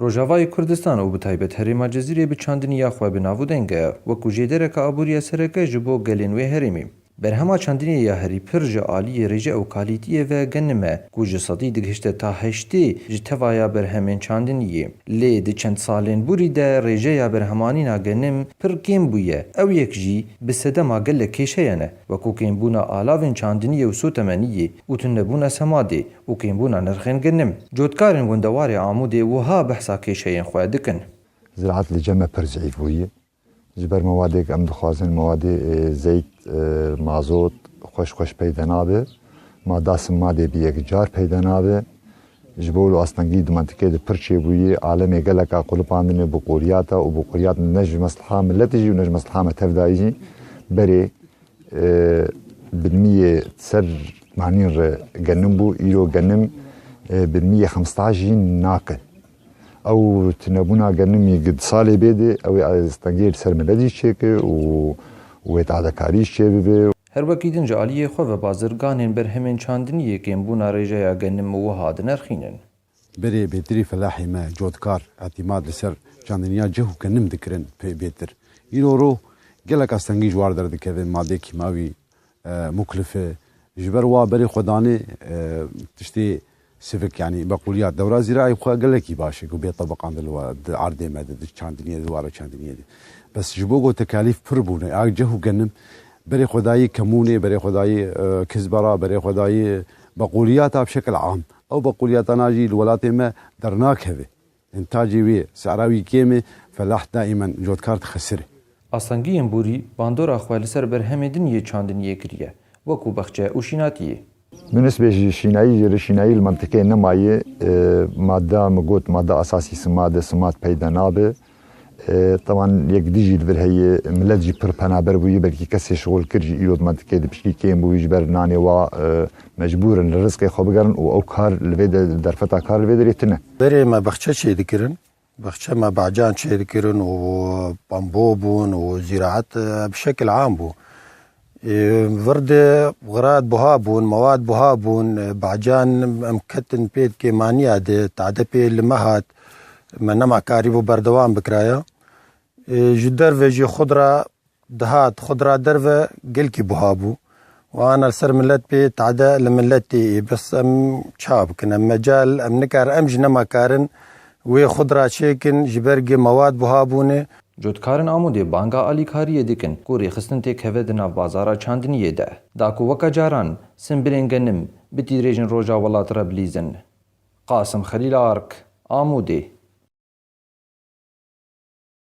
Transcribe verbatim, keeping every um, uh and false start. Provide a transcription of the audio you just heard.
Rojavayê Kurdistan û bi taybet herêma Cizîrê bi çandiniya xwe bi nav û deng e, wekû jêdereke aboriya sereke ji bo gelên wê herêmê. Berhema çandiniyê ya herî pir ji aliyê rêje û kalîtiyê ve genim e, ku ji sedî digihişte ta heştê ji tevaya berhemên çandiniyê. Lê di çend salên borî de rêjeya berhemanîna genim pir kêm bûye. Ew yek jî bi sedema gelek kêşeyan e, wekû kêmbûna alavên çandiniyê û sotemeniyê û tunebûna semadê û kêmbûna nirxên genim. Cotkarên gundewarê Amûdê wiha behsa kêşeyên xwe dikin. Ziraet li cem me pir zeîf bûye. Ji ber mewadê ku em dixwazin, mewadê, e, zeyt, e, mazot, xweş xweş peyde nabe. Ma da simadê bi yek car peyde nabe. Ji bo wilo astengî di mentikê de pir çêbûyî, alemê geleka qulipandine bi qoliyata û bi qoliyat ne ji mesliha miletê jî û ne ji mesliha me tevdayî jî berê, e, binmiyê ser manîn re genim bû, îro genim, e, binmiyê xemsetaş jî nake. Ew tunebûna genimî gi di salê bê de, ew ê astengiyê li ser milet jî çêke û wê tadekarî jî çêbibe. Her wekî din ji aliyê xwe ve bazirganên berhemên çandiniyê kêmbûna rêjeya genim wiha dinirxînin. Berê bêtirî felahê me cotkar îtîmad li ser çandiniya cih û genim dikirin pê bêtir. Îro ro gelek astengî ji war derdikevin, madê kîmawî, e, muklif e. Ji ber wa berê xwe danê, e, tiştê sivik, yanî beqûliya dewra zîraî xwe gelekî baş e ku bê tebiqandin li wa, di erdê me de, di çandiniyê de, di wara çandiniyê de. Bes ji bo ku tekalîf pir bûne, a cih û genim berê xwe dayî kemûnê, berê xwe dayî, e, kizbera, berê xwe dayî beqûliyata bi şekil am. Ew beqûliyatana jî li welatê me dernakeve. Întacê wê, sera wî kêm e, felah daîmen cotkar dixesire. Astengiyên borî bandora xwe li ser berhemê din yê çandiniyê kiriye, wekû bexçe û şînatiyê. Bi nisbê jî şînayî jî re şînayî li mentikeyê nemaye, e, madda min got, madda esasî simad e, simad peyda nabe. E, teban yek dî jî li vir heye, milet jî pir penaber bûye, belkî kesê şixul kir jî îro di mentikeyê de pişkî kêm bûye, ji ber nanê wa, e, mecbûr in li rizqê xwe bigerin û ew kar li vê de, derfeta kar li vê derê tune. Berê me bexçe çêdikirin. Bexçe me bacan çêdikirin û bambo bûn û zîraet, e, bi şekil am bû. Ê, vir de xirat buha bûn, mewad buha bûn, e, bacan em ketin pê kêmaniya de, tade pê li me hat, me nema karîbû berdewam bikiraya. Ê, ji derve jî xudra dihat, xudra derve gelkî buha bû. Û ana li ser milet pê tade li milet tê, bes em ça bikin? Em mecal, em nikar, em jî nema karin wê xudra çêkin, ji ber gê mewad buha bûne. Cotkarên Amûdê banga alîkariyê dikin ku rêxistin têkeve di nav bazara çandiniyê de. Da ku weke caran simbilên genim bi tîrêjên roja welat re bilîzin. Qasim Xelîl Ark, Amûdê.